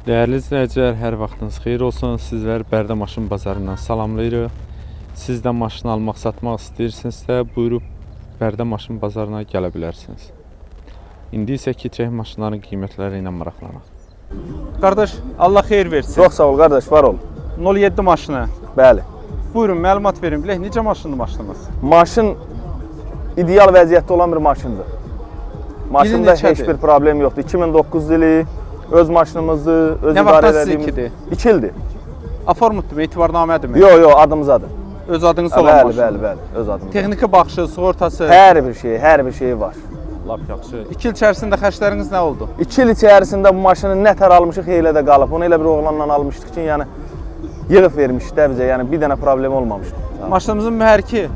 Dəyərli izləyicilər, hər vaxtınız xeyir olsun. Sizləri Bərdə Maşın Bazarından salamlayırıq. Siz də maşın almaq, satmaq istəyirsinizsə, buyurub Bərdə Maşın Bazarına gələ bilərsiniz. İndi isə keçək maşınların qiymətləri ilə maraqlanaq. Qardaş, Allah xeyir versin. Çox sağ ol qardaş, var ol. 07 maşını. Bəli. Buyurun, məlumat verin bilək, necə maşındır maşınımız? Maşın ideal vəziyyətdə olan bir maşındır. Maşında neçədir? heç bir problem yoxdur. 2009 ili öz maşınımızdır, öz Nə idarə vaxtdan elədiyimiz. sizinkidir? 2 ildir. Aformutdurmu, etibarnamədirmi? Yox, yox, adımızadır. Öz adınız olan Bəli, maşındır. bəli, bəli, öz adımızadır. Texniki baxışı, sığortası. Hər bir şey, hər bir şeyi var. Lap yaxşı. 2 il içərisində xərcləriniz nə oldu? 2 il içərisində bu maşını nə tər almışıq, elə də qalıb. Onu elə bir oğlanla almışdıq ki, yəni yığıb vermişdi də bizə, yəni bir dənə problem olmamışdı. Maşınımızın mühərriki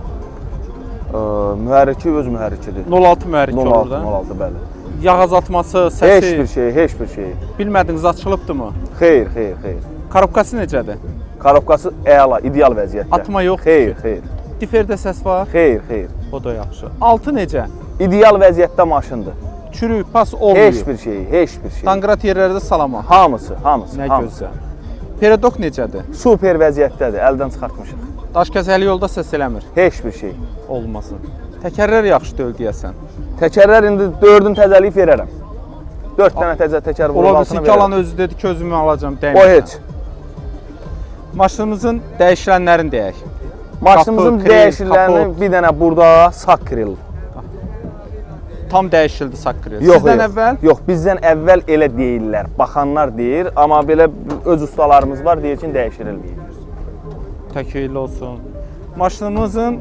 Mühərriki öz mühərrikidir. 06 mühərriki olur 06, da. 06, bəli. Yağ azaltması, səsi, Heç bir şey, heç bir şey. bilmədiniz açılıbdımı? Xeyr, xeyr, xeyr. Korobkası necədir? Korobkası əla, ideal vəziyyətdə. Atma yoxdur Xeyr, ki. xeyr. Diferdə səs var? Xeyr, xeyr. O da yaxşı. Altı necə? İdeal vəziyyətdə maşındır. Çürük, pas olmuyor. Heç bir şey, heç bir şey. Danqrat yerlərdə salama. Hamısı, hamısı, Nə hamısı. gözəl. Peredok necədir? Super vəziyyətdədir, əldən çıxartmışıq. Daşkəsəli yolda səs eləmir. Heç bir şey. Olmasın. Təkərlər yaxşı deyil deyəsən. Təkərlər indi 4-ünü təzəliyib verərəm. 4 dənə təzə təkər vurub Ola bilsin altına ki, alan verərəm. özü dedi ki, özümü alacam, O dəymirsən. heç. Maşınımızın dəyişilənlərini deyək. Maşınımızın Qapı, kril, dəyişilənini kapot. bir dənə burada sağ kril. Tam dəyişildi sakkril. Yox, Sizdən yox. əvvəl Yox, bizdən əvvəl elə deyirlər. Baxanlar deyir, amma belə öz ustalarımız var, deyir ki, dəyişirilməyib. təkeyli olsun. Maşınımızın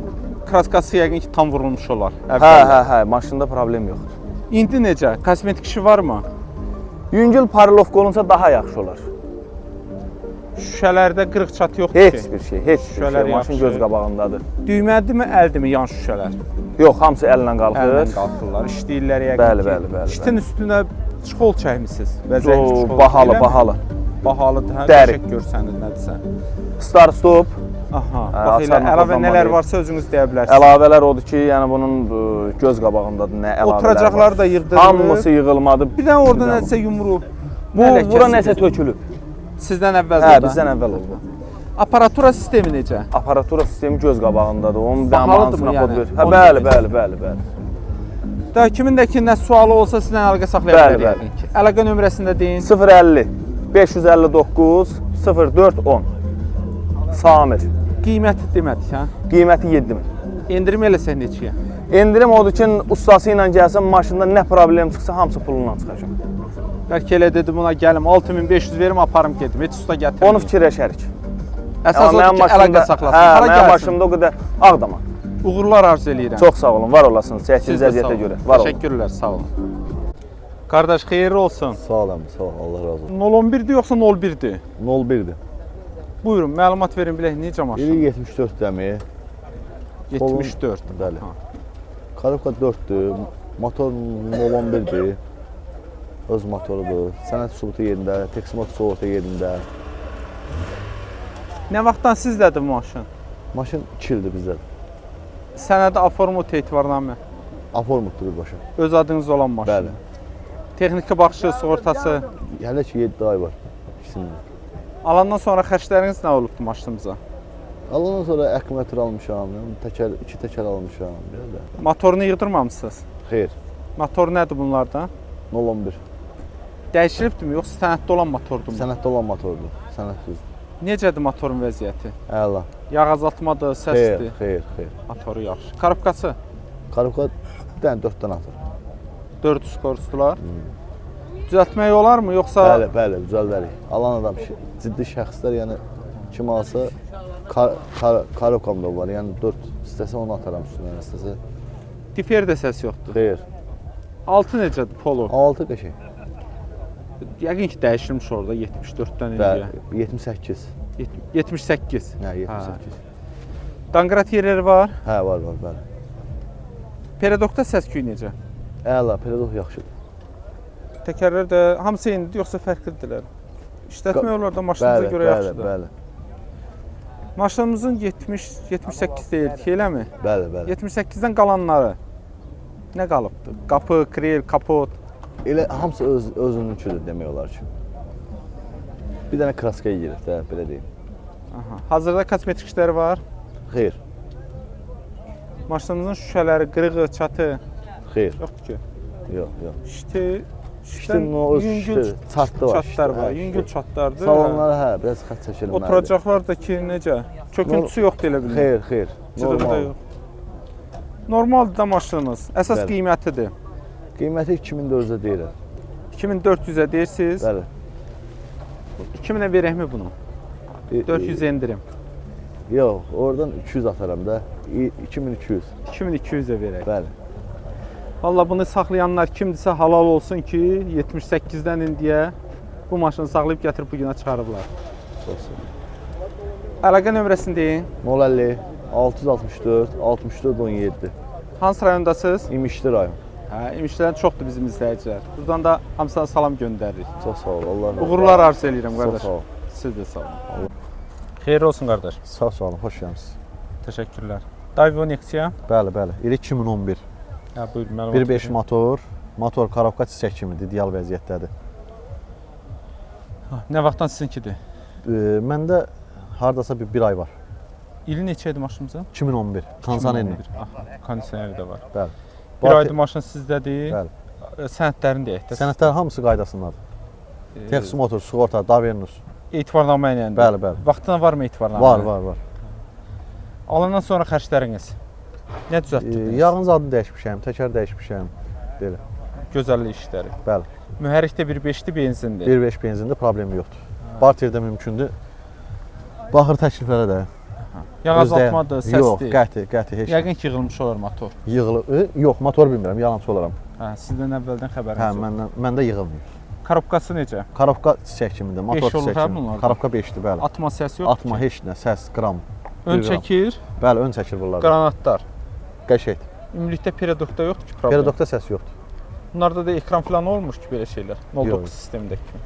kraskası yəqin ki, tam vurulmuş olar. Hə, Əvvəllər. hə, hə, maşında problem yoxdur. İndi necə? Kosmetik işi varmı? Yüngül parilovka olunsa daha yaxşı olar. Şüşələrdə qırıq çatı yoxdur Heç ki. bir şey, heç bir Şüşələr şey. Maşın yaxşı. göz qabağındadır. Düymədirmi, əldimi yan şüşələr? Yox, hamısı əllə qalxır. Əllə qalxırlar, işləyirlər yəqin Bəli, ki. bəli, bəli, Şitin üstünə çıxol çəkmisiniz. Bəzəkli O, çıxol. bahalı, Eləmi? bahalı. Bahalıdır, hə? Dəri. Qəşəng görsənir nədirsə. Start stop. Aha, Hə, bax elə açarla əlavə qazanma nələr deyil. varsa özünüz deyə bilərsiniz. Əlavələr odur ki, yəni bunun göz qabağındadır nə əlavələr Oturacaqlar var. da yığdırılır. Hamısı yığılmadı. Bir dənə orada Bir dənə nəsə yumru. Bu nə ləkəsidir? bura nəsə tökülüb. Sizdən əvvəl Hə, də. bizdən əvvəl oldu. Aparatura sistemi necə? Aparatura sistemi göz qabağındadır. Onun Bahalıdırmı hansına kod yəni? ver. Hə, Onu bəli, demək. bəli, bəli, bəli. Daha kimin də ki nə sualı olsa sizlə əlaqə saxlaya Bəli, bilər bəli. yəqin ki. Əlaqə nömrəsini də deyin. 050 559 04 10. Samir. Qiyməti demədik, hə? Qiyməti 7000. Endirim eləsək neçəyə? Endirim odur ki, ustası ilə gəlsin, maşında nə problem çıxsa hamısı pulundan çıxacaq. Bəlkə elə dedi buna gəlim 6500 verim aparım gedim. Heç usta gətirməyim. Onu fikirləşərik. Əsas Amma odur ki, əlaqə saxlasın. Hə, Hara mənim gəlsin? maşınımda o qədər Ağdama. Uğurlar arzu eləyirəm. Çox sağ olun, var olasınız. Siz Çəkdiyiniz də sağ əziyyətə olun. görə. Var olun. Təşəkkürlər, sağ olun. Qardaş, xeyirli olsun. Sağ ol əmi, sağ ol. Allah razı olsun. 011-dir yoxsa 01-dir? 01-dir. Buyurun, məlumat verin bilək necə maşın? İri 74 dəmi. 74. Bəli. Ha. Karobka 4-dür. Motor 011-dir. Öz motorudur. Sənəd sübutu yerində, teksmat sığorta yerində. Nə vaxtdan sizdədir bu maşın? Maşın 2 ildir bizdədir. Sənədi aformut etibarnamə. Aformutdur birbaşa. Öz adınız olan maşın. Bəli. Texniki baxışı, sığortası. Hələ ki 7 ay var ikisində. Alandan sonra xərcləriniz nə olubdu maşınımıza? Alandan sonra akkumulyator almışam, təkər, iki təkər almışam, belə də. Motorunu yığdırmamısınız. Xeyr, Motor nədir bunlarda? 011. Dəyişilibdimi yoxsa sənəddə olan motordur? Sənəddə olan motordur. Sənəd düzdür. Necədir motorun vəziyyəti? Əla. Yağ azaltmadır, Xeyr, səsdir. xeyr, xeyr. Motoru yaxşı. Korobkası Karobka bir dənə 4 dənə atır. 400 korusdular. Düzəltmək olarmı yoxsa Bəli, bəli, düzəldərik. Alan adam ciddi şəxslər, yəni kim alsa kar, kar, karokam da var. Yəni 4 istəsə onu ataram üstünə, yəni istəsə. Difer də səs yoxdur. Xeyr. Altı necədir polo? 6 qəşəng. Yəqin ki dəyişilmiş orada 74-dən indiyə. Bəli, 78. 78. Hə, 78. Danqrat yerləri var. Hə, var, var, bəli. Peredokda səs-küy necə? Əla, peredok yaxşıdır. Təkərlər də hamısı eynidir yoxsa fərqlidirlər? İşlətmək olar da maşınınıza Bəli, görə bəli, yaxşıdır. bəli. Maşınımızın 70 78 deyildik, eləmi? Bəli, bəli. 78-dən qalanları nə qalıbdı? Qapı, krel, kapot. Elə hamısı öz özününkidir demək olar ki. Bir dənə kraska yeyirib də, belə deyim. Aha. Hazırda kosmetik işləri var. Xeyr, Maşınımızın şüşələri, qırığı, çatı xeyr. yoxdur ki. Yox, yox. Şiti, Şişti, no, öz yüngül şişti. Çatdı var. çatlar şişti, var. hə, Yüngül şişti. çatlardır. Salonlara hə, biraz xətt çəkilməlidir. Oturacaqlar da ki, necə? Çöküntüsü yoxdur elə bilmirəm. Xeyr, xeyr. Cırığı da Normal. yox. Normaldır da maşınımız. Əsas Bəli. qiymətidir. Qiyməti 2400-ə deyirəm. 2400-ə deyirsiniz. Bəli. 2000-ə verəkmi bunu? 400 endirim. Yox, oradan 200 ataram da. 2200. 2200-ə verək. Bəli. Valla bunu saxlayanlar kimdirsə halal olsun ki, 78-dən indiyə bu maşını saxlayıb gətirib bu günə çıxarıblar. Çox sağ ol. Əlaqə nömrəsini deyin. 050 664 64 17. Hansı rayondasınız? İmişli rayon. Hə, İmişlidən çoxdur bizim izləyicilər. Buradan da hamısına salam göndəririk. Çox sağ ol. Allah razı olsun. Uğurlar arzu eləyirəm Çox qardaş. sağ ol. Siz də sağ olun. Xeyir olsun qardaş. Sağ olun, xoş gəlmisiniz. Təşəkkürlər. Daewoo Nexia. Bəli, bəli. İli 2011. Hə, buyur məlumat. 1.5 verin. motor. Motor korobka çiçək kimidir, ideal vəziyyətdədir. Ha, Nə vaxtdan sizinkidir? Məndə hardasa bir ay var. İli neçə idi maşınımızın? 2011. Kondisionerli. 2011. Aha, kondisioneri də var. Bəli. Bir aydır maşın sizdədir. Bəli. Sənədlərini deyək də. Sənədlər hamısı qaydasındadır. Texas motor, sığorta, Davernus. Etibarnamə ilə. də. Bəli, bəli. Vaxtına varmı etibarnamə? Var, var, var. Alandan sonra xərcləriniz. Nə düzəltdirdiniz? Yağın zadını dəyişmişəm, təkər dəyişmişəm. Belə. Gözəllik işləri. Bəli. Mühərrikdə 1.5-li benzindir. 1.5 benzində problemi yoxdur. Barterdə mümkündür. Baxır təkliflərə də. Yağ Özdə- azaltmadır, səsdir. Yox, qəti, qəti heç. nə. Yəqin ki, yığılmış olar motor. Yığılıb. Yox, motor bilmirəm, yalançı olaram. Hə, sizdən əvvəldən xəbəriniz Hə, yox. məndən məndə yığılmıyor. Korobkası necə? Korobka çiçək kimidir, motor Beş olur çiçək hə kimidir. bunlarda? Korobka 5-dir, bəli. Atma səsi yoxdur Atma ki. heç nə, səs, qram. Ön bir qram. çəkir, Bəli, ön çəkir bunlar. qranatlar. Qəşəngdir. Ümumilikdə peredokda yoxdur ki problem. Peredokda səs yoxdur. Bunlarda da ekran falan olmur ki belə şeylər. 09 Yox. sistemindəki kimi.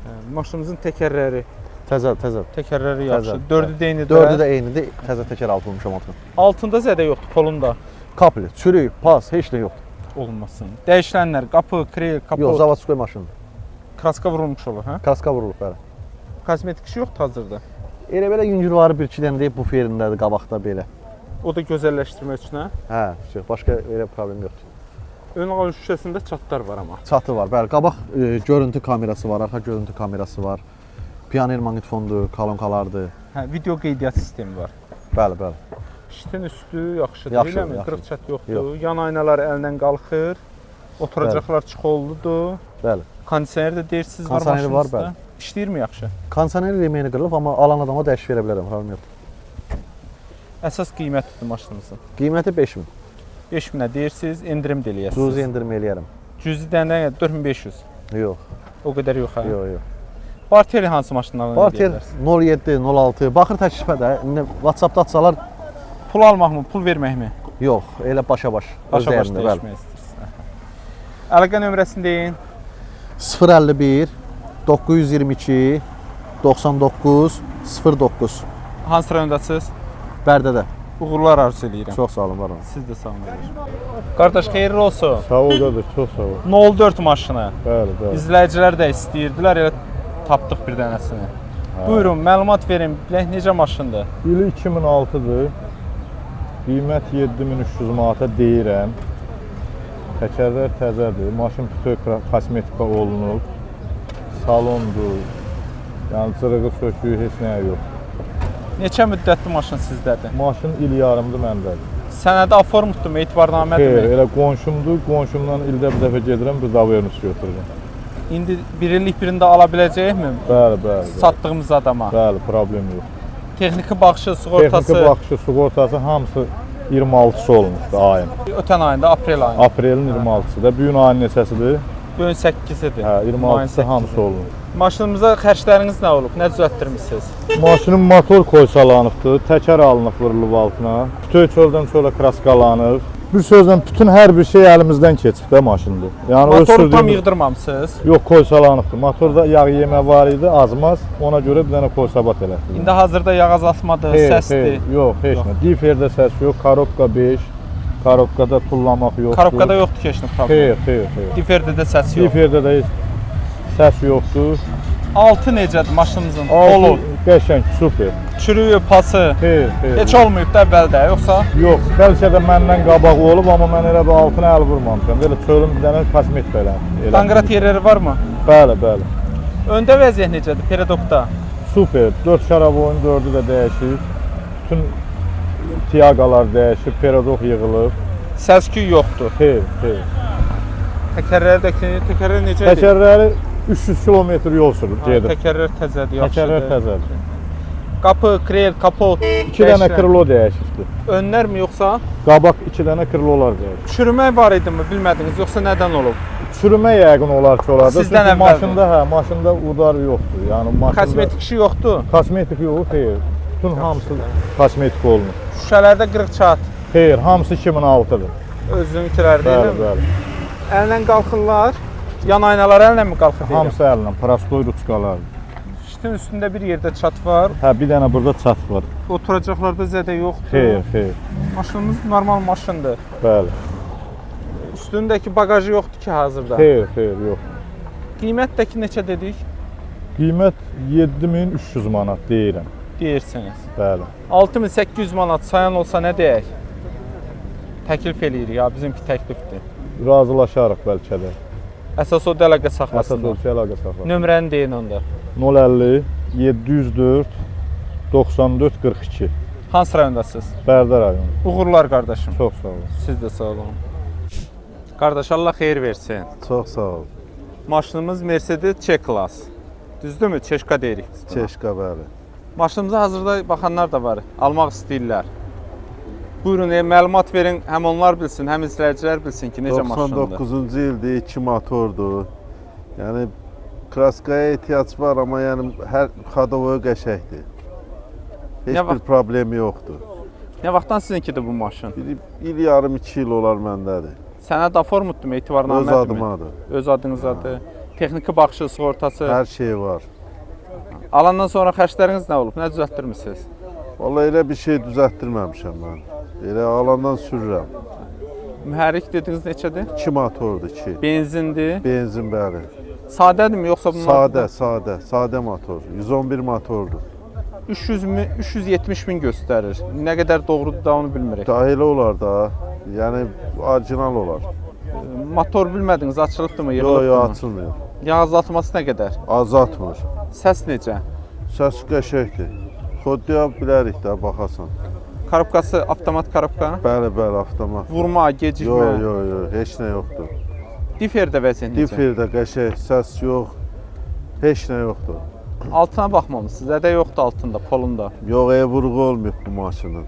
Hə, maşınımızın təkərləri, Təzə, təzə. təkərləri yaxşı. Təzə, Dördü də eynidir. Dördü də eynidir. Təzə təkər alıb vurmuşam altına. Altında zədə yoxdur, polunda Kapli, çürük, pas, heç nə yoxdur. olmasın. Dəyişilənlər, qapı, krel, kapot, Yox, zavodskoy maşındır. kraska vurulmuş olur, hə? Kaska vurulub, bəli. Kosmetik işi yoxdur hazırda. Elə belə yüngül var bir-iki dənə deyib buferindədir qabaqda belə. O da gözəlləşdirmək üçün, hə? Hə, yox, başqa elə problem yoxdur. Ön ağ şüşəsində çatlar var amma. Çatı var, bəli. Qabaq görüntü kamerası var, arxa görüntü kamerası var. Pioner maqnitfondur, kolonkalardır. Hə, video qeydiyyat sistemi var. Bəli, bəli. Şitin üstü yaxşıdır, Yaxşıdır, eləmi? yaxşıdır. Qırıq çat yoxdur. Yox. Yan aynalar əldən qalxır. Oturacaqlar çıxolludur. Bəli. Kondisioner də deyirsiniz var Kondisioneri var, maşınızda. İşləyirmi yaxşı? Kondisioner remeyini qırılıb, amma alan adama dəyişib verə bilərəm, problem yoxdur. Əsas qiymətidir maşınımızın. Qiyməti 5000. 5000-ə deyirsiniz, endirim də eləyəsiniz. Cüzi endirim eləyərəm. Cüzi deyəndə 4500. Yox, O qədər yox hə. yox, yox. Barteri hansı maşınlardan Barter eləyə bilərsiniz? 07, 06 baxır təklifə də. İndi WhatsApp-da atsalar, Pul almaqmı, pul verməkmi? yox, elə başa baş. Öz Başa baş dəyərində, bəli. dəyişmək istəyirsiniz. Əlaqə nömrəsini deyin. 051 922 99 09 Hansı rayondasınız? Bərdədə. Uğurlar arzu eləyirəm. Çox sağ olun, var olun. Siz də sağ olun. Qardaş xeyirli olsun. Sağ ol qardaş, çox sağ ol. 04 maşını. Bəli, bəli. İzləyicilər də istəyirdilər, elə tapdıq bir dənəsini. Buyurun, məlumat verin. Bilək necə maşındır? İli 2006-dır. Qiymət 7300 manata deyirəm. Təkərlər təzədir. Maşın bütöv kosmetika olunub. Salondur. Yəni cırığı, söküyü heç nəyə yox. Neçə müddətli maşın sizdədir? Maşın il yarımdır məndədir. Sənədi aformutdurmu, etibarnamədirmi? Xeyr, elə qonşumdur. Qonşumdan ildə bir dəfə gedirəm, bir Davernus götürürəm. İndi bir illik birində ala biləcəyikmi Bəli, bəli. bəli. satdığımız adama? Bəli, problem yox. Texniki baxışı, sığortası Texniki baxışı, sığortası hamısı 26-sı olmuşdu ayın. ötən ayında, aprel ayında. Aprelin 26-sı da. Bu gün ayın neçəsidir? Bu gün 8-idir. Hə, 26-sı hamısı olunub. Maşınımıza xərcləriniz nə olub? Nə düzəltdirmisiniz? Maşının motor koysalanıbdır, təkər alınıb vurulub altına. Bütöv çöldən çölə kraskalanıb. Bir sözlə bütün hər bir şey əlimizdən keçib də maşında. Yəni öz Motoru tam sürdüyümüz- yığdırmamısınız. Yox, koysalanıbdır. Motorda yağ yemə var idi, azmaz. Ona görə bir dənə koysabat elətdirdim. İndi hazırda yağ azaltmadır, Xeyr, səsdir. xeyr, yox, heç nə. Diferdə səs yox, korobka 5, korobkada tullamaq yoxdur. Korobkada yoxdur ki, heç nə problem. Xeyr, xeyr, xeyr. Diferdə də səs yox. Diferdə də heç səs yoxdur. Altı necədir maşınımızın? Polo. Qəşəng, super. Çürüyü, pası. Xeyr, xeyr. Heç olmayıb da əvvəldə, yoxsa? Yox, bəlkə də məndən qabaq olub, amma mən elə bir altına əl vurmamışam. Belə çölün bir dənə kosmetika elə. Danqrat yerləri varmı? Bəli, bəli. Öndə vəziyyət necədir peredokda? Super. 4 şaraboyun 4-ü də dəyişib. Bütün tiyaqalar dəyişib, peredok yığılıb. Səs-küy yoxdur. Xeyr, xeyr. Təkərləri də ki, təkərlər necədir? Təkərləri 300 kilometr yol sürüb Ha, gedir. Təkərlər təzədir, yaxşıdır. Təkərlər təzədir. Qapı, krel, kapot. 2 dənə krilo dəyişibdi. Önlərmi yoxsa? Qabaq 2 dənə krilolar dəyişib. Çürümək var idimi bilmədiniz, yoxsa nədən olub? Çürümə yəqin olar ki, olar da. Sizdən Çünki əvvəldir. maşında, hə, maşında udar yoxdur. Yəni maşında Kosmetik işi yoxdur. Kosmetik yox, xeyr. Bütün hamısı kosmetik olunur. Şüşələrdə qırıq çat. Xeyr, hamısı 2006-dır. Özününkilərdir, Bəli, elə mi? bəli. Əllə qalxırlar. Yan aynalar əllə mi qalxır deyirəm? Hamısı əllə, prostoy ruçkalar. Şitin üstündə bir yerdə çat var. Hə, bir dənə burada çat var. Oturacaqlarda zədə yoxdur. Xeyr, xeyr. Maşınımız normal maşındır. Bəli. Üstündəki bagajı yoxdur ki hazırda. Xeyr, xeyr, yox. Qiymət də ki neçə dedik? Qiymət 7300 manat deyirəm. Deyirsiniz. Bəli. 6800 manat sayan olsa nə deyək? Təklif eləyirik ya, bizimki təklifdir. Razılaşarıq bəlkə də. Əsas o da əlaqə Əsas saxlasınlar. ölçü əlaqə saxla. Nömrəni deyin onda. 050 704 94 42. Hansı rayondasınız? Bərdə rayonu. Uğurlar qardaşım. Çox sağ olun. Siz də sağ olun. Qardaş, Allah xeyir versin. Çox sağ ol. Maşınımız Mercedes C-Class. Düzdürmü? Çeşka deyirik biz buna. Çeşka, bəli. Maşınımıza hazırda baxanlar da var. Almaq istəyirlər. Buyurun, məlumat verin, həm onlar bilsin, həm izləyicilər bilsin ki, necə maşındır. 99-cu ildir, 2 motordur. Yəni kraskaya ehtiyac var, amma yəni hər xodovoyu qəşəngdir. Heç Nə bir vaxt- problemi yoxdur. Nə vaxtdan sizinkidir bu maşın? Bir il yarım, 2 il olar məndədir. Sənəd aformutdurmu, Öz etibarnamədirmi? adımadır. Öz adınızadır. Texniki baxışı, sığortası. Hər şey var. Alandan sonra xərcləriniz nə olub? Nə düzəltdirmisiniz? Vallahi elə bir şey düzəltdirməmişəm mən. Elə alandan sürürəm. Mühərrik dediniz neçədir? 2 motordur, 2. Benzindir. Benzin, bəli. Sadədirmi yoxsa bunlar? Sadə, sadə, sadə motor. 111 motordur. 300 min, 370 min göstərir. Nə qədər doğrudur da onu bilmirik. Daha elə olar da. Yəni orijinal olar. Motor bilmədiniz, açılıbdırmı, Yox, yığılıbdırmı? yox, açılmıyor. Yağ azaltması nə qədər? Azaltmır. Səs necə? Səs qəşəngdir. Xodya bilərik də, baxasan. Korobkası avtomat korobka? Bəli, bəli, avtomat. Vurma, gecikmə. Yox, yox, yox, heç nə yoxdur. Diferdə vəziyyət necə? Difer də qəşəng, səs yox. Heç nə yoxdur. Altına baxmamısınız. Zədə yoxdur altında, polunda. Yox, ev vurğu olmayıb bu maşının.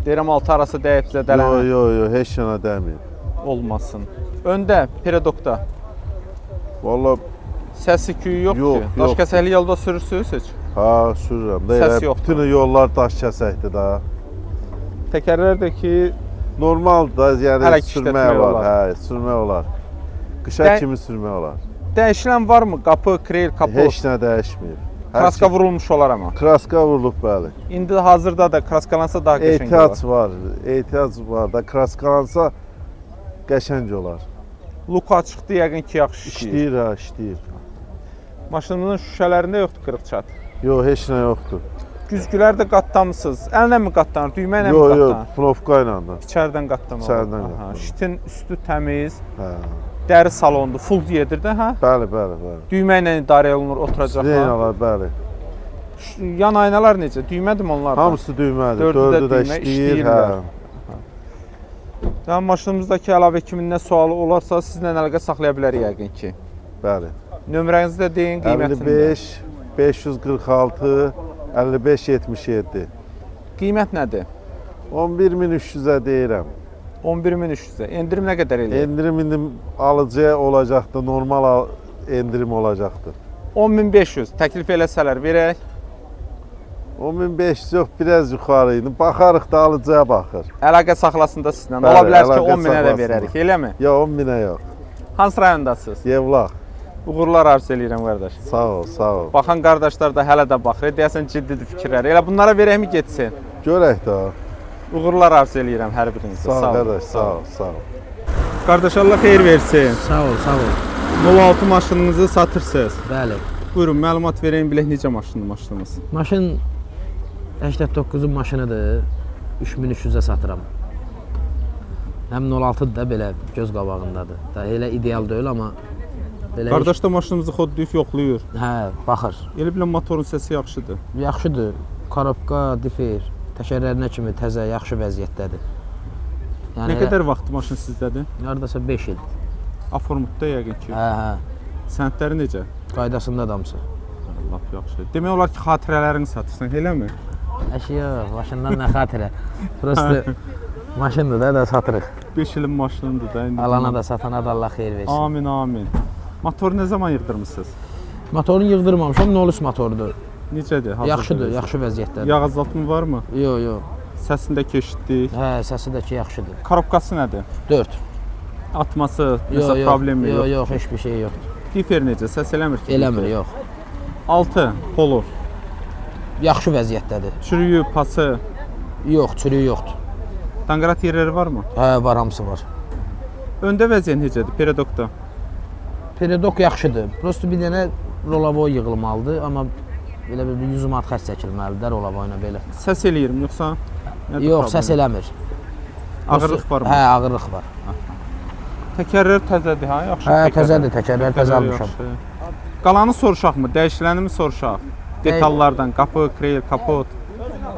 Deyirəm altı arası dəyib Yox, zədələnə yox, yox, heç nə dəməyib. olmasın. Öndə, peredokda Valla, səsi küyü yoxdur Yox, ki. Daş yox. kəsəkli yolda sürürsünüz heç? ha, sürürəm də. Səs Elə yoxdur. bütün yollar daş kəsəkdir da. Təkərlər də ki, Normal da, yəni Hələ ki sürmək işlətmək olar. olar. Hə, sürmək olar. Qışa kimi sürmək olar. dəyişilən varmı? Qapı, krel, kapot. Heç nə dəyişməyib. Hər Kraska şey- vurulmuş olar amma. Kraska vurulub, bəli. İndi hazırda da kraskalansa daha qəşəng olar. Ehtiyac var, ehtiyac var da kraskalansa qəşəng olar. Luka açıqdır, yəqin ki, yaxşı işləyir. İşləyir ha, işləyir. Maşınımızın şüşələrində yoxdur qırıq çat. Yox, heç nə yoxdur. Güzgülər də qatlamısınız. Əllə mi qatlanır, düymə ilə mi Yox, yox, qatlanır? knopka ilə də. İçəridən qatlamaq. İçəridən Aha, qatlamaq. Şitin üstü təmiz, Hə. dəri salondur, full yedir də, hə? Bəli, bəli, bəli. Düymə ilə idarə olunur oturacaqlar. Zeynalar, bəli. Yan aynalar necə? Düymədirmi onlar da? Hamısı düymədir. Dördü də Dördü də düymə, işləyir, hə. işləyirlər. Yəni maşınımızdakı əlavə kimin nə sualı olarsa sizlə əlaqə saxlaya bilər yəqin ki. Bəli. Nömrənizi də deyin, qiymətini də. 55 546 55 77. Qiymət nədir? 11300-ə deyirəm. 11300-ə. Endirim nə qədər eləyir? Endirim indi alıcıya olacaqdır, normal endirim olacaqdır. 10500 təklif eləsələr verək. 10500 yox, biraz yuxarı idi. Baxarıq da alıcıya baxır. Əlaqə saxlasın da sizlə. Bəli, Ola bilər ki, əlaqə 10 minə də saxlasınlar. verərik, eləmi? Yox, 10 minə yox. Hansı rayondasınız? Yevlax. Uğurlar arzu eləyirəm qardaş. Sağ ol, sağ ol. Baxan qardaşlar da hələ də baxır. Deyəsən ciddidir fikirləri. Elə bunlara verəkmi getsin? Görək də. Uğurlar arzu eləyirəm hər birinizə. Sağ ol Sağ olun. qardaş, sağ ol, sağ ol. Qardaş Allah xeyir versin. Sağ ol, sağ ol. 06 maşınınızı satırsınız. Bəli. Buyurun, məlumat verəyim bilək necə maşındır maşınımız. Maşın 89-un maşınıdır. 3300-ə satıram. Həm 06-dır da belə göz qabağındadır. Da elə ideal deyil amma belə Qardaş da maşınımızı xodlayıb yoxlayır. Hə, baxır. Elə bilən motorun səsi yaxşıdır. Yaxşıdır. Korobka, difer, təkərlərinə kimi təzə, yaxşı vəziyyətdədir. Yəni Nə qədər vaxt maşın sizdədir? Hardasa 5 il. Aformutda yəqin ki. Hə, hə. Sənədləri necə? Qaydasında hamısı. Lap yaxşı. Demək olar ki, xatirələrini satırsan, eləmi? Əşi yox, maşından nə xatirə. Prosta maşındır da satırıq. 5 ilin maşınıdır da indi. Alana da satana da Allah xeyir versin. Amin, amin. Motoru nə zaman yığdırmısınız? Motorunu yığdırmamışam, 03 motordur. Necədir? Hazırda Yaxşıdır, vəziyyət? yaxşı vəziyyətdədir. Yağ azaltma varmı? Yox, yox. Səsini də keçdik. Hə, səsi də ki yaxşıdır. Korobkası nədir? 4. Atması, Yox, nəsə yox. problemi Yox, yox. yox, heç bir şey yoxdur. Difer necə? Səs eləmir ki? Eləmir, yox. 6 polu. Yaxşı vəziyyətdədir. Çürüyü, pası, Yox, çürüyü yoxdur. danqarat yerləri varmı? Hə, var, hamısı var. Öndə vəziyyət necədir? Peredokda. Peredok yaxşıdır. Prosta bir dənə rolavoy yığılmalıdır, amma belə bir 100 manat xərc çəkilməlidir də rolavoyla belə. Səs eləyirmi yoxsa? Nədir Yox, problemi? səs eləmir. Ağırlıq varmı? Hə, ağırlıq var. Təkərlər təzədir ha, yaxşı. Hə, təzədir təkərlər, təzə almışam. yaxşı. Qalanı soruşaqmı? Dəyişiləni mi soruşaq? Detallardan, qapı, krel, kapot,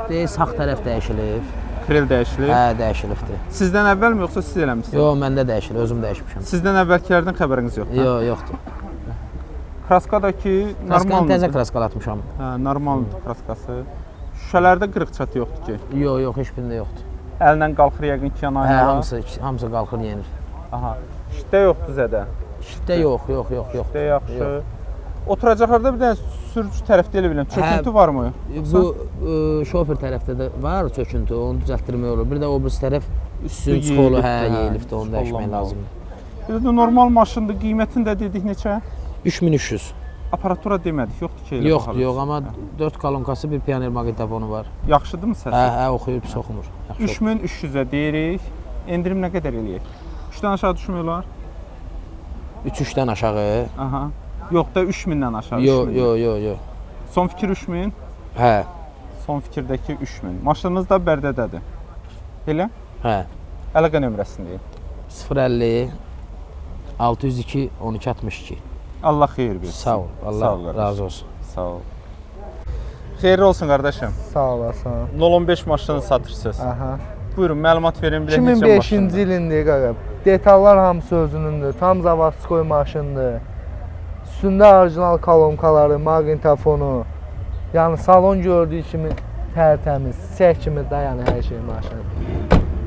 Deyir, sağ tərəf dəyişilib. krel dəyişilib. Hə, dəyişilibdir. Sizdən əvvəlmi yoxsa siz eləmisiniz? Yox, məndə dəyişilib, özüm dəyişmişəm. Sizdən əvvəlkilərdən xəbəriniz yoxdur? Yox, yoxdur. Kraska da ki, Kraskanı normaldır. təzə kraskalatmışam. Hə, normaldır kraskası. Şüşələrdə qırıq çatı yoxdur ki. Yox, yox, heç birində yoxdur. Əllə qalxır yəqin ki, yan Hə, aynalar. hamısı qalxır, yenir. Aha. Şitdə yoxdur zədə. Şitdə yox, yox, yox, yox. Şitdə yaxşı. Yox. Oturacaqlarda bir dənə sürücü tərəfdə elə bilirəm. Çöküntü varmı? Bu şofer tərəfdə də var çöküntü, onu düzəltdirmək olur. Bir də o birisi tərəf üstün çıxolu, hə, yeyilibdir, onu dəyişmək lazımdır. Bir də normal maşındır, qiymətini də dedik neçə? 3300. Aparatura demədik, yoxdur ki elə Yoxdur, bahalı. yox, amma 4 kolonkası bir pioner maqnitofonu var. Yaxşıdırmı səsi? Hə, hə, oxuyur, pis oxumur. Yaxşı oxuyur. 3300-ə deyirik. Endirim nə qədər eləyək? 3-dən aşağı düşmək olar? 3-3-dən aşağı. Aha. Yox da 3000-dən aşağı. Yox, 3000-dən. yox, yox, yox. Son fikir 3000. Hə, Son fikirdəki 3000. Maşınınız da Bərdədədir. Elə? hə. Əlaqə nömrəsini deyin. 050 602 12 62. Allah xeyir versin. Sağ ol. Sağ ol Allah qardaş. razı olsun. Sağ ol. Xeyirli olsun qardaşım. Sağ olasın. 015 maşını satırsınız. Aha. Buyurun, məlumat verin bilək necə 2005-ci maşındır. ilindir qaqa. Detallar hamısı özünündür. Tam zavodskoy maşındır. Üstündə orijinal kolonkaları, maqnitofonu. Yəni salon gördüyü kimi tərtəmiz, çiçək kimi dayanır hər şey maşın.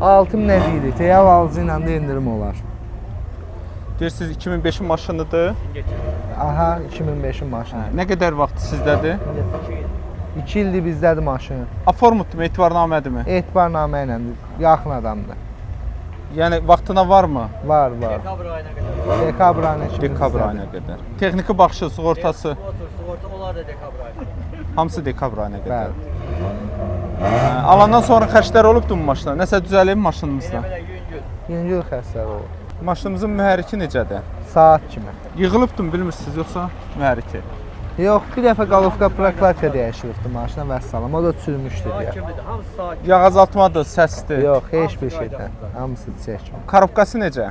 6000 deyirik. Real alıcı ilə də endirim olar. Deyirsiniz 2005-in maşınıdır. Aha, 2005-in maşını. Nə qədər vaxt sizdədir? 2 ildir bizdədir maşın. Aformutdur, etibarnamədimi? Etibarnamə iləndir. Yaxın adamdır. Yəni vaxtına varmı? Var, var. Dekabr ayına qədər. Dekabr ayına kimi Dekabr bizdədir. ayına qədər. Texniki baxışı, sığortası Motor, sığorta onlar da dekabr ayına. hamısı dekabr ayına qədər. Bəli. Hə, alandan sonra xərclər olubdu mu maşına? Nəsə düzəlib maşınımızda? Belə yüngül. Yüngül xəstələr olur. Maşınımızın mühərriki necədir? Saat kimi. Yığılıbdı mı bilmirsiniz yoxsa mühərriki? Yox, bir dəfə qalovka prokladka dəyişilibdi maşına vəssalam. O da çürümüşdü deyə. Kimidir? Hamısı saat. Yağ azaltmadır, səsdir. Yox, heç bir şeydən. Hamısı çiçək kimi. Korobkası necə?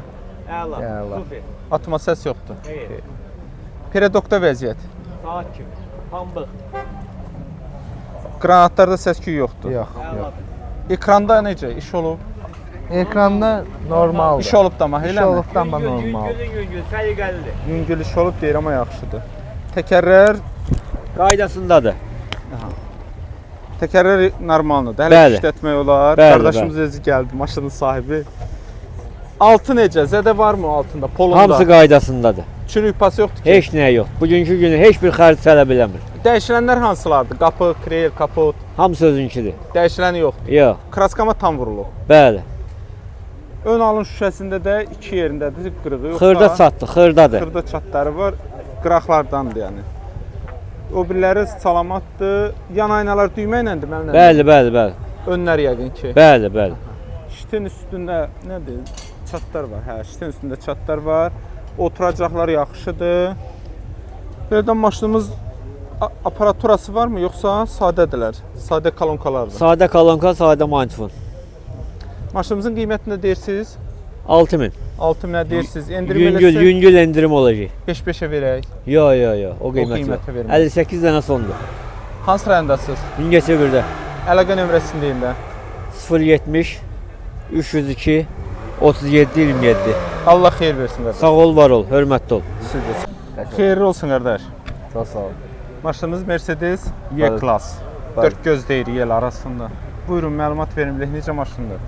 Əla. Əla. Super. Atma səs yoxdur. Xeyr. Peredokda vəziyyət. Saat kimi. Pambıq. Qranatlarda səs-küy yoxdur. Yox, yox. Ekranda necə? İş olub? Ekranda normaldır. İş olub da amma İş eləmi? olub da amma normal. Yüngülün yüngül, səliqəlidir. Yüngül iş olub deyir amma yaxşıdır. Təkərlər Qaydasındadır. Təkərlər normaldır. Hələ Bəli. işlətmək olar. Bəli, Qardaşımız özü gəldi, maşının sahibi. Altı necə? Zədə varmı altında? Polunda? Hamısı qaydasındadır. Çürük pası yoxdur ki. Heç nəyə yox. Bugünkü günü heç bir xərc tələb eləmir. Dəyişilənlər hansılardır? Qapı, krel, kapot. Hamısı özünküdür. Dəyişiləni yoxdur. Yox. Kraskama tam vurulub. Bəli. Ön alın şüşəsində də iki yerindədir qırığı yoxsa? Xırda çatdı, xırdadır. Xırda çatları var. Qıraqlardandır yəni. O biriləri salamatdır. Yan aynalar düymə iləndir, mənlə. Bəli, bəli, bəli. Önlər yəqin ki. Bəli, bəli. Şitin üstündə nədir? Çatlar var. Hə, şitin üstündə çatlar var. Oturacaqlar yaxşıdır. Belə də maşınımız Aparaturası varmı yoxsa sadədirlər? Sadə kolonkalardır. Sadə kolonka, sadə mantifon. Maşınımızın qiymətini nə deyirsiniz? 6000. 6000-ə deyirsiniz. Endirim Yüngül, eləsək yüngül endirim olacaq. 5-5-ə verək. Yo, yo, yo. O qiymət yox. Qiymətə vermə. 58 dənə sondur. Hansı rayondasınız? Mingəçevirdə. Əlaqə nömrəsini deyin də. 070 302 37 27. Allah xeyir versin qardaş. Sağ ol, var ol, hörmətli ol. Siz də. Xeyirli olsun qardaş. Çox sağ ol. Maşınımız Mercedes Bəli. E-Class. Bəli. 4 göz deyir yel arasında. Buyurun, məlumat verin bilək necə maşındır?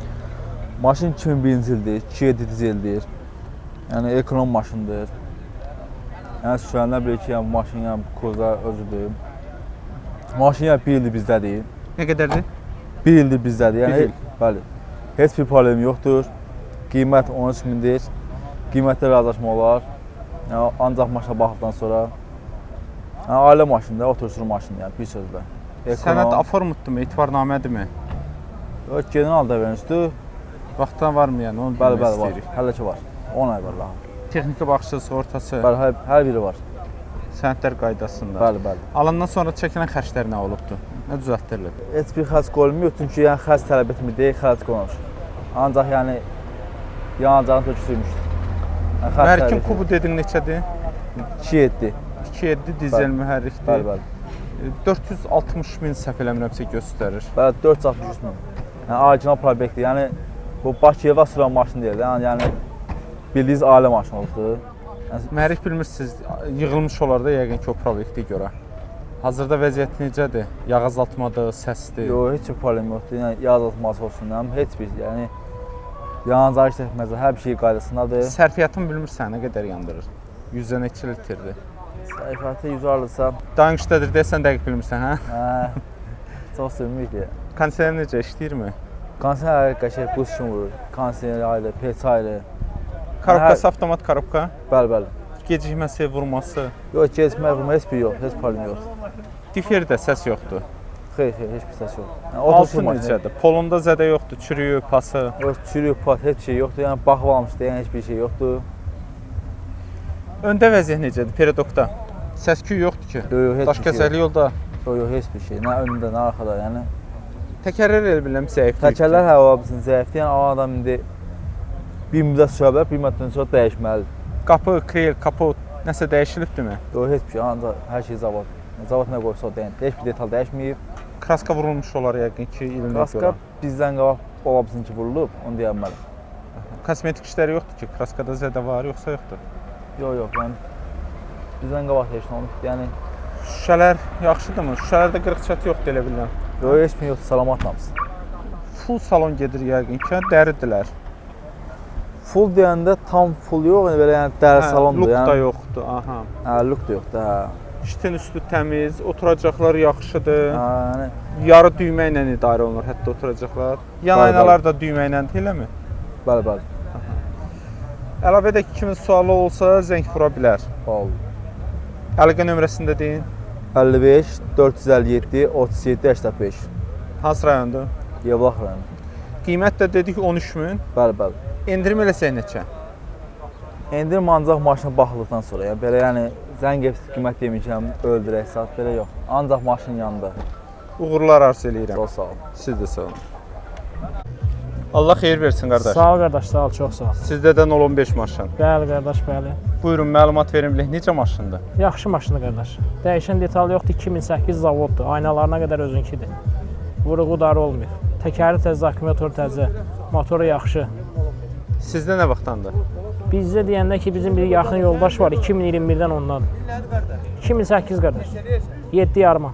Maşın 2001-ci ildir, 2.7 dizeldir. Yəni ekonom maşındır. Yəni sürənlər bilir ki, yəni bu maşın yəni koza özüdür. Maşın yəni bir ildir bizdədir. Nə qədərdir? Bir ildir bizdədir. Yəni Bir il. Bəli. Heç bir problem yoxdur. Qiymət 13.000-dir. Qiymətdə razılaşma olar. Yəni ancaq maşına baxdıqdan sonra. Yəni ailə maşınıdır, otursun maşındır, yəni bir sözlə. Sənəd aformutdurmu, etibarnamədirmi? Yox, general da vermişdir. Vaxtdan varmı yəni onu Bəli, bilmək bəli var. istəyirik. Hələ ki var. 10 ay var daha. Texniki baxışı, sığortası, Bəli, hər biri var. sənədlər qaydasında. Bəli, bəli. Alandan sonra çəkilən xərclər nə olubdu? Nə düzəltdirilib? Heç bir xərc qoyulmuyor, çünki yəni xərc tələb etmir deyil, xərc qoymamışıq. Ancaq yəni yanacağını tökülmüşdür. Yəni, xərc Mühərrikin tələb kubu dedin neçədir? 2.7. 2.7 dizel Bəli. mühərrikdir. Bəli, bəli. 460 min səhv eləmirəmsə göstərir. Bəli, 463 min. Yəni orijinal probektdir. Yəni bu Bakıya sürən maşın deyil. Yəni bildiyiniz ailə maşını olubdur. Yəni Mühərrik bilmirsiniz, yığılmış olar da yəqin ki o probektə görə. Hazırda vəziyyət necədir? Yağ azaltmadır, səsdir. Yox, heç bir problem yoxdur. Yəni yağ azaltması olsun, yəni heç bir, yəni yanacaq işlətməzə hər bir şey qaydasındadır. Sərfiyyatını bilmirsən nə qədər yandırır? 100-ə neçə litrdir? Sərfiyyatı 100 hardasa, Danışdadır desən dəqiq bilmirsən, hə? hə, çox sürmürük deyə. Kondisioner necə işləyirmi? Kondisioner qəşəng buz kimi vurur. Kondisioner ayrı, peç ayrı. Korobkası avtomat korobka. Bəli, bəli. Gecikməsi, vurması. Yox, gecikmə, vurma heç bir yox, heç problem yox. Diferdə səs yoxdur. Xeyr, xeyr, heç bir səs yox. Yəni Altı otursun maşın. necədir? Polunda zədə yoxdur, çürüyü, pası. Yox, çürük, pat, heç şey yoxdur. Yəni baxıb almışdı, yəni heç bir şey yoxdur. Öndə vəziyyət necədir? Peredokda. Səs-küy yoxdur ki. Yox, yox, heç bir şey yox. Daşkəsərli yolda. Yox, yox, heç bir şey. Nə öndə, nə arxada, yəni. Təkərlər elə bilirəm zəifdir. Təkərlər hə ola bilsin zəifdir. Yəni alan adam indi bir müddət sürə bilər, bir müddətdən sonra dəyişməlidir. Qapı, krel, kapot nəsə dəyişilibdimi? Yox, heç bir şey. Ancaq hər şey zavod. Zavod nə qoysa o dəyişir. Heç bir detal dəyişməyib. Kraska vurulmuş olar yəqin ki, ilinə Kraska görə. bizdən qabaq ola bilsin ki, vurulub, onu deyə bilmərəm. Kosmetik işləri yoxdur ki, kraskada zədə var yoxsa yoxdur? Yox, yox, yəni bizdən qabaq heç nə olmayıb. Yəni Şüşələr yaxşıdırmı? Şüşələrdə qırıq çatı yoxdur elə bilirəm. yox, heç bir yoxdur, salamat hamısı. Full salon gedir yəqin ki, dəridirlər. Full deyəndə tam full yox, yəni belə yəni dəri salondur, Luk da yəni. yoxdur, aha. Hə, luk da yoxdur, hə. Şitin üstü təmiz, oturacaqlar yaxşıdır. Hə, yəni Yarı düymə ilə idarə olunur hətta oturacaqlar. Yan Bəli, aynalar da düymə iləndir, eləmi? bəli, bəli. Əlavə edək ki, kimin sualı olsa zəng vura bilər. Oldu. Əlaqə nömrəsini də deyin. 55 457 37 85. Hansı rayondur? Yevlax rayonu. Qiymət də dedik 13 min. Bəli, bəli. Endirim eləsək neçə? Endirim ancaq maşına baxıldıqdan sonra, yəni belə yəni zəng edib qiymət deməyəcəm, öldürək sat, belə yox. Ancaq maşının yanında. Uğurlar arzu eləyirəm. Çox sağ ol. Siz də sağ olun. Allah xeyir versin qardaş. Sağ ol qardaş, sağ ol, çox sağ ol. Sizdə də 015 maşın. Bəli qardaş, bəli. Buyurun məlumat verin bilək necə maşındır? Yaxşı maşındır qardaş. Dəyişən detal yoxdur, 2008 zavoddur. Aynalarına qədər özünkidir. Vuruğu darı olmayıb. Təkəri təzə, akkumulyator təzə, motoru yaxşı. Sizdə nə vaxtdandır? Bizdə deyəndə ki, bizim bir yaxın yoldaş var, 2021-dən ondadır. 2008 qardaş. 7 yarıma.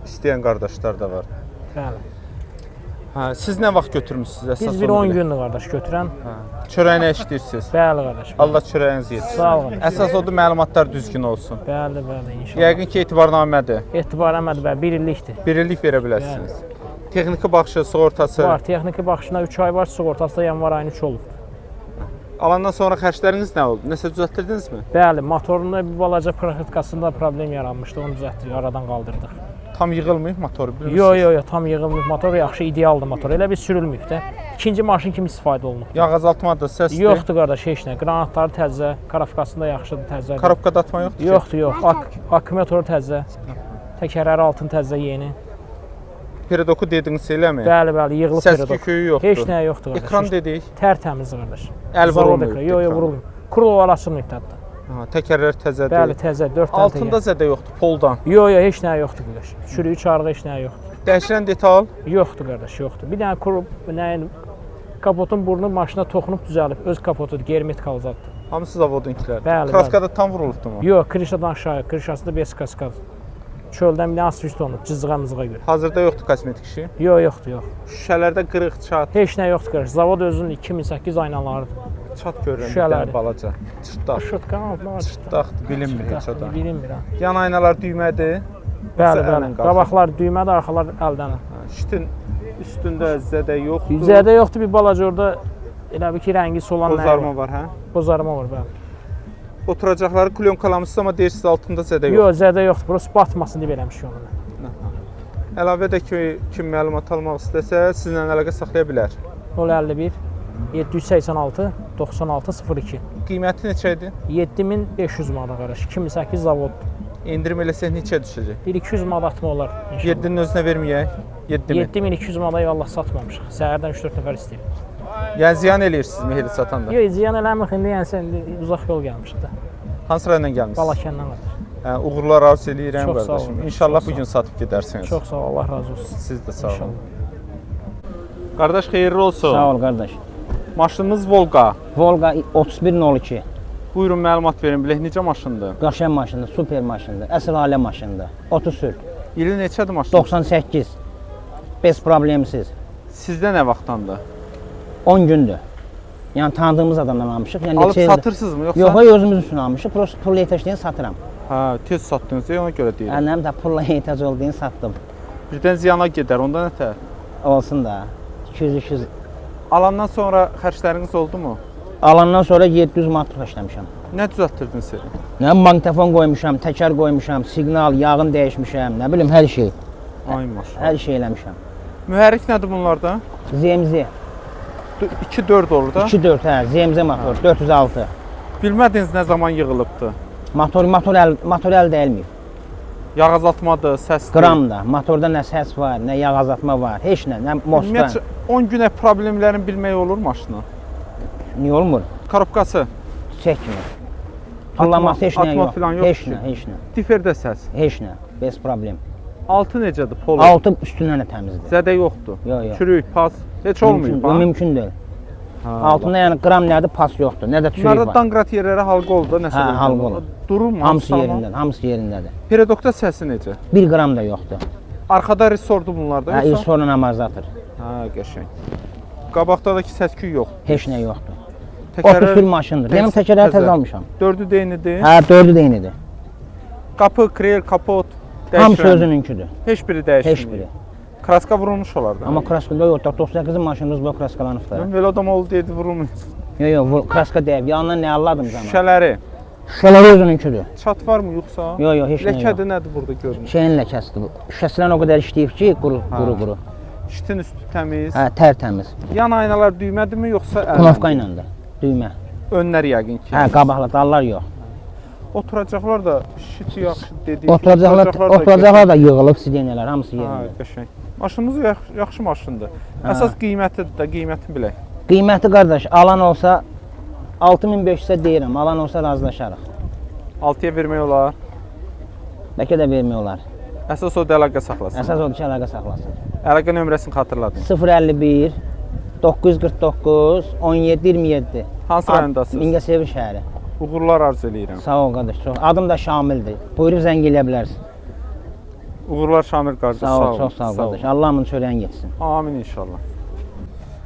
İstəyən qardaşlar da var. Bəli. Hə, siz nə vaxt götürmüsünüz əsas Biz bir onu 10 bilək. gündür qardaş götürən. Çörəyinə işləyirsiniz. Bəli qardaş. Bəli. Allah çörəyinizi yesin. Sağ olun. Əsas odur məlumatlar düzgün olsun. Bəli, bəli, inşallah. Yəqin ki etibarnamədir. Etibar eləmədi, bəli, 1 illikdir. Bir illik verə bilərsiniz. Texniki baxışı, sığortası. Var, texniki baxışına 3 ay var, sığortası da yanvar ayının 3 olub. Alandan sonra xərcləriniz nə oldu? Nəsə düzəltdirdinizmi? Bəli, motorunda bir balaca proxetkasında problem yaranmışdı, onu düzəltdik, aradan qaldırdıq. Tam yığılmayıb motoru bilirsiniz? Yo, yo, yo, tam yığılmayıb motor, yaxşı idealdır motor. Elə bir sürülməyib də. İkinci maşın kimi istifadə olunub. Yağ azaltmadır, səsdir. Yoxdur qardaş, heç nə. Qranatları təzə, karafkasında yaxşıdır, təzədir. Korobkada atma yoxdur ki? Yoxdur, yox. Akkumulatoru təzə. Təkərləri altın təzə, yeni. Peredoku dediniz eləmi? Bəli, bəli, yığılıb Səs peredok. küyü yoxdur. Heç nə yoxdur qardaş. Ekran dedik. Tərtəmizdir qardaş. Əl Zavod vurulmayıb. ekranı. Yox, yox, vurulmayıb. Krulolar açılmayıb hətta. Ha, təkərlər təzədir. Bəli, təzə, 4 dənə Altında təkər. zədə yoxdur, poldan. Yox, yox, heç nə yoxdur qardaş. Çürüyü, çarığı heç nə yoxdur. Dəyişilən detal Yoxdur qardaş, yoxdur. Bir dənə kuru nəyin kapotun burnu maşına toxunub düzəlib. Öz kapotudur, germet kalzatdır. Hamısı zavodunkilərdir. Bəli, Kraskada tam vurulubdu mu? Yox, krişadan aşağı, krişasında bez kaskad. Çöldən bir dənə asfalt olunub, cızığa mızığa görə. Hazırda yoxdur kosmetik işi. Yox, yoxdur, yox. Şüşələrdə qırıq, çat. Heç nə yoxdur qardaş. Zavod özünün 2008 aynalarıdır. Çat görürəm bir dənə Şüşələri. balaca. Çırtdaq. Şırtqan altına Çırtdaqdır, bilinmir heç o da. Bilinmir ha. Yan aynalar düymədir. Bəli, Yoxsa əllə bəli. qalxır? Qabaqlar düymədir, arxalar əldən. Şitin üstündə zədə yoxdur. Zədə yoxdur, bir balaca orada elə bil ki, rəngi solan nə Bozarma var, hə? Bozarma var, bəli. Oturacaqları klyonkalamışsınız, amma deyirsiniz altında zədə yox. Yox, zədə yoxdur. Burası batmasın deyə eləmişik onu. Əlavə də ki, kim məlumat almaq istəsə, sizinlə əlaqə saxlaya bilər. 051 786 96 02. Qiyməti neçə idi? 7500 manata qardaş. 2008 zavoddur. İndirim eləsək neçə düşəcək? Bir 200 manat atma olar inşallah. 7-nin özünə verməyək. 7000. 7200 manata eyvallah satmamışıq. Səhərdən 3-4 nəfər istəyir. Yəni ziyan eləyirsinizmi elə satanda? Yox, ziyan eləmirik indi, yəni sən indi uzaq yol gəlmişik də. Hansı rayondan gəlmisiniz? Balakəndən qardaş. Hə, uğurlar arzu eləyirəm Çox sağ olun. qardaşım. İnşallah Çox sağ bu gün satıb gedərsiniz. Çox sağ ol, Allah razı olsun. Siz də sağ olun. Qardaş xeyirli olsun. Sağ ol qardaş. Maşınımız Volqa. Volqa 3102. Buyurun məlumat verin bilək necə maşındır? Qəşəng maşındır, super maşındır, əsl ailə maşındır. 30 sür. İli neçədir maşın? 98. Bez problemsiz. Sizdə nə vaxtdandır? 10 gündür. Yəni tanıdığımız adamdan almışıq. Yəni Alıb neçə ildir- satırsınızmı yoxsa? Yox, özümüz üçün almışıq. Prosta pulla ehtiyac deyən satıram. Hə, tez satdınız, ona görə deyirəm. Ənəm də pulla ehtiyac olduğunu satdım. Birdən ziyana gedər, onda nə tər? Olsun da. 200-300. Alandan sonra xərcləriniz oldu mu? Alandan sonra 700 manat pul xərcləmişəm. Nə düzəltdirdin sən? Nə maqnitofon qoymuşam, təkər qoymuşam, siqnal, yağını dəyişmişəm, nə bilim hər şey. Ay maşallah. Hər şey eləmişəm. Mühərrik nədir bunlarda? ZMZ. 2.4 olur da? 2.4 hə, ZMZ motor, 406. Bilmədiniz nə zaman yığılıbdı? Motor motor əl dəyilməyib. Yağ azaltmadır, səsdir. Qram da, motorda nə səs var, nə yağ azaltma var, heç nə, nə mostda. Ümumiyyətcə 10 günə problemlərini bilmək olur maşının? Niyə olmur? Korobkası? Çəkmir. Tullanması heç nə atma yox. filan yox Heç ki. nə, heç nə. Diferdə səs. Heç nə, bez problem. Altı necədir polu? Altı üstündən də təmizdir. Zədə yoxdur. Yox, yox. Çürük, pas heç olmayıb Mümkün, ha? mümkün deyil. Ha, Altında yəni qram nədir, pas yoxdur, nə də çürük Bunlarda var. danqrat yerlərə halqa oldu da nəsə. Hə, belə. halqa olub. Durur mu? Hamısı tamam? yerindədir, hamısı yerindədir. Peredokda səsi necə? 1 qram da yoxdur. Arxada resordur bunlarda Hə, yoxsa? sonra namazatır. Hə, qəşəng. Qabaqda da ki səs-küy yox. Heç nə yoxdur. 30 sür maşındır. Mənim təkərləri təzə almışam. Dördü də eynidir. Hə, dördü də eynidir. Qapı, krel, kapot dəyişilən. Hamısı özününküdür. Heç biri dəyişilməyib. Heç biri. Kraska vurulmuş olar da. Amma kraska yox, 98-in maşınımız bu kraskalanıbdır. Mən belə adam oldu deyirdi vurulmuyor. Yox, yox, kraska dəyib. Yanından nə alladım zaman. Şüşələri. Şüşələri özününküdür. Çat varmı yoxsa? Yox, yox, heç nə yox. Ləkədir nədir burada görünür? Şeyin ləkəsidir bu. Şüşəsindən o qədər işləyib ki, quru quru quru. Şitin üstü təmiz. Hə, tərtəmiz. Yan aynalar düymədirmi yoxsa əllə? Knopka iləndir. Düymə. Önlər yəqin ki. Hə, qabaqlar, dallar yox. Oturacaqlar da şiti yaxşı dedik. Oturacaqlar da yığılıb sidenələr, hamısı Hə, yerində. qəşəng. Maşınımız yaxşı maşındır. Hə. Əsas qiymətidir də, qiymətini bilək. Qiyməti qardaş, alan olsa 6500-ə deyirəm, alan olsa razılaşarıq. 6-ya vermək olar. Bəlkə də vermək olar. Əsas odur əlaqə saxlasın. Əsas odur ki, əlaqə saxlasın. Əlaqə nömrəsini xatırladın. 051 949 17 27. Hansı rayondasınız? Mingəçevir şəhəri. Uğurlar arzu eləyirəm. Sağ ol qardaş, çox. Adım da Şamildir. Buyurub zəng eləyə bilərsin. Uğurlar Şamil qardaş. Sağ ol, çox sağ ol qardaş. Allah'ın çörəyin getsin. Amin inşallah.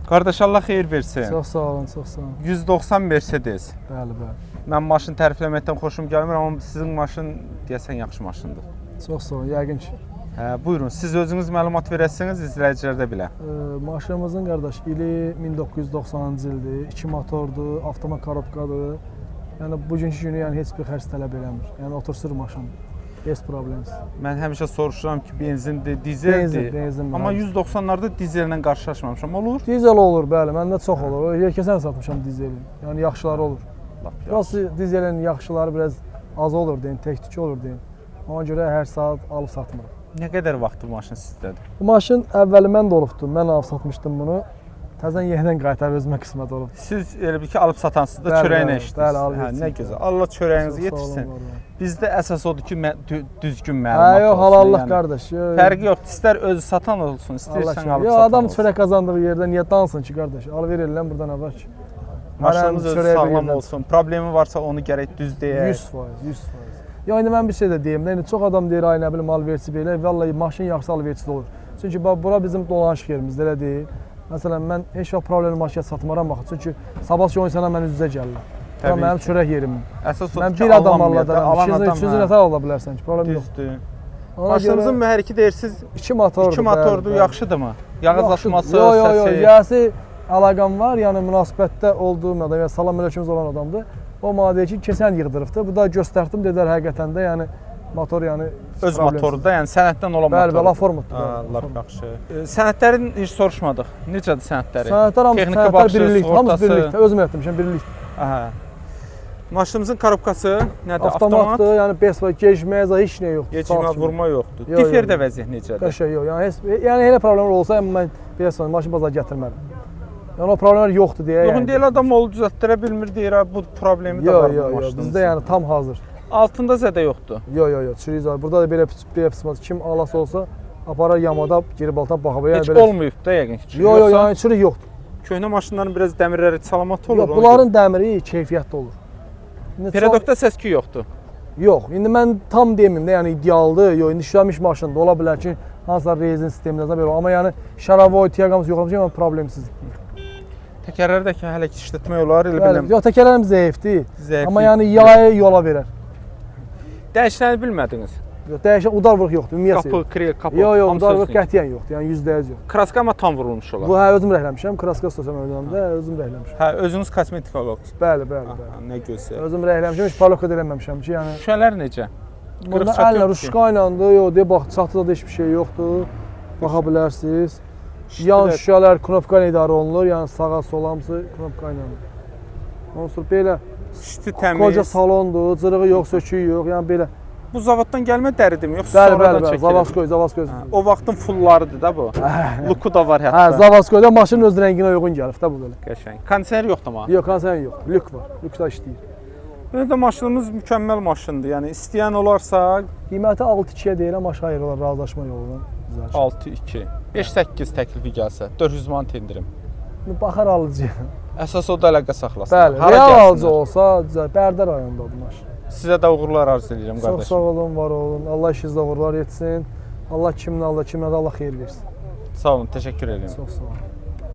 Qardaş Allah xeyir versin. Çox sağ olun, çox sağ olun. 190 Mercedes. Bəli, bəli. Mən maşın tərifləməkdən xoşum gəlmir, amma sizin maşın deyəsən yaxşı maşındır. Çox sağ olun, yəqin ki. Hə, buyurun, siz özünüz məlumat verəsiniz, izləyicilər də bilə. Maşınımızın qardaş ili 1990-cı ildir. 2 motordur, avtomat korobkadır. Yəni bugünkü günü yəni heç bir xərc tələb eləmir. Yəni otursur maşın. Heç problemsiz. Mən həmişə soruşuram ki, benzindir, dizeldir. Benzin, benzin. Amma 190-larda dizellə qarşılaşmamışam. Olur? Dizel olur, bəli, məndə çox olur. Keçən satmışam dizeli. Yəni yaxşıları olur. Lap yaxşı. Biraz dizelin yaxşıları biraz az olur deyim, tək-tük olur deyim. Ona görə hər saat alıb satmıram. Nə qədər vaxt bu maşın sizdədir? Bu maşın əvvəli mən də olubdu. Mən alıb satmışdım bunu. Təzən yenidən qaytarıb özümə qismət olub. Siz elə bil ki, alıb satansınız da Bəli, çörəyinə bəli, işləyirsiniz. bəli, alıb Hə, nə yetirsin. gözəl. Allah çörəyinizi Çox sağ olun, yetirsin. var olun. Bizdə əsas odur ki, düzgün Hə, məlumat yox, olsun. halallıq yəni. qardaş. Yox, yox. Fərqi yoxdur. İstər özü satan olsun, Allah istəyirsən şükür. alıb Yox, satan adam olsun. çörək qazandığı yerdə niyə dansın ki, qardaş? Alıb ver eləm burada nə var ki? Maşınımız Hərəm özü çörəyə bir sağlam yerdən olsun. Problemi varsa onu gərək düz deyək. 100%, 100%. Ya indi mən bir şey də deyim də, indi çox adam deyir ay nə bilim alverçi belə, vallahi maşın yaxşı alverçi olur. Çünki bax bura bizim dolanışıq yerimizdir, elə deyil. Məsələn mən heç vaxt problemli maşın satmaram axı. Çünki sabah o insana mən üz-üzə gəlirəm. Bura Təbii mənim ki. çörək yerimdir. Əsas odur Mən ki, bir adam alınmıyor da, alladaram, alan ikinci, adam, üçüncü hə. nətər ala bilərsən ki, problem yox. Düzdür. Ona Maşınımızın görə mühərriki deyirsiz iki motordur. 2 bəli, motordur, bəli. yaxşıdırmı? Yağız Yaxşıdır. atması, Yo, yo, yo, səsi. yəsi əlaqəm var, yəni münasibətdə olduğum adam, yəni salam əleykumuz olan adamdır. O mənə deyir ki, keçən yığdırıbdı. Bu da göstərdim, dedilər həqiqətən də, yəni motor yəni Öz motoru da, yəni sənəddən olan Bəli, motoru. bəli, Laformutdur, Ha, bəli, lap yaxşı. Sənədlərin heç soruşmadıq. Necədir sənədləri? Sənədlər hamısı, Texniki sənədlər baxışı, birlik, hamısı sığortası. birlikdə. Özüm etmişəm birlik. Aha. Maşınımızın korobkası nədir? Avtomat. Avtomatdır, yəni 5 var, gecməyə zə heç nə yoxdur. Gecikmə Saat kimi. vurma yoxdur. Yo, yo, Diferdə yo. vəziyyət necədir? Qəşəng yox. Yəni heç, yəni elə problemlər olsa mən bilirsən maşın bazara gətirmərəm. Yəni o problemlər yoxdur deyə. Yox, yəni. indi elə adam olub düzəltdirə bilmir deyir, ha, bu problemi də Yox, var bu yox, yox. maşının. Bizdə yəni tam hazır. Altında zədə yoxdur. Yox, yox, yox. Çürük zad. Burada da belə pis, belə pis kim alası olsa aparar yamada girib altına baxa bilər. Heç belə. olmayıb da yəqin ki. Yox, yox, Yoxsa yəni çürük yoxdur. Köhnə maşınların biraz dəmirləri salamat olur. Yox, ona bunların dəmiri keyfiyyətli olur. İndi görə. Peredokda səs-küy yoxdur. Yox, indi mən tam deməyim də, yəni idealdır. Yox, indi işləmiş maşındır. Ola bilər ki, hansısa rezin sistemində belə, amma yəni şaravoy, tiyagamız yox, yəni problemsiz. Təkərləri də ki, hələ ki işlətmək olar, elə Bəli, biləm. yox, təkərlərim zəifdir. Zəiflik. Amma yəni yayı yola verər. Dəyişəni bilmədiniz. Yox, dəyişən udar vuruq yoxdur, ümumiyyətlə. Qapı, yox. krel, kapı. Yox, yox, hamısı udar vuruq özünün. qətiyyən yoxdur. Yəni %100 yox. Kraska amma tam vurulmuş olar. Bu hə özüm rəhləmişəm, kraska istəsəm özüm də özüm rəhləmişəm. Hə, özünüz kosmetoloqsunuz. Bəli, bəli, bəli. Aha, nə gözəl. Özüm rəhləmişəm, heç paloka da eləməmişəm ki, yəni Şüşələr necə? Bunda Qırıq çatı əllə yoxdur ki. ruşka iləndir, yox, deyə bax, çatıda da heç bir şey yoxdur. Baxa bilərsiniz. Yan şüşələr knopka ilə idarə olunur, yəni sağa sola hamısı knopka ilə. Ondan sonra belə Şüşü təmiz. qoca salondur, cırığı yox, söküyü yox, yəni belə. Bu zavoddan gəlmə dəridirmi, yoxsa Bəli, sonradan bəli, bəli, çəkilir? Zavaskoy, Zavaskoy. Hə, o vaxtın fullarıdır da bu. Luku da var hətta. Hə, Zavaskoyda maşının öz rənginə uyğun gəlib də bu belə. Qəşəng. Kondisioner yoxdur amma. Yox, kondisioner yox, lük var. Lük də işləyir. Belə də maşınımız mükəmməl maşındır. Yəni istəyən olarsa Qiyməti 6.2-yə deyirəm, aşağı yer olar razılaşma yolundan. Düzəlir. 6.2, 5.8 təklifi gəlsə 400 manat endirim. İndi baxar alıcıya. Əsas o da əlaqə saxlasın. Bəli, Hara real gəlsinlər. alıcı olsa düzəlir. Bərdər rayonundadır maşın. Sizə də uğurlar arzu edirəm Çox qardaşım. sağ olun, var olun. Allah işinizdə uğurlar etsin. Allah kimin Allah, kiminə də Allah xeyir versin. Sağ olun, təşəkkür edirəm. Çox sağ olun.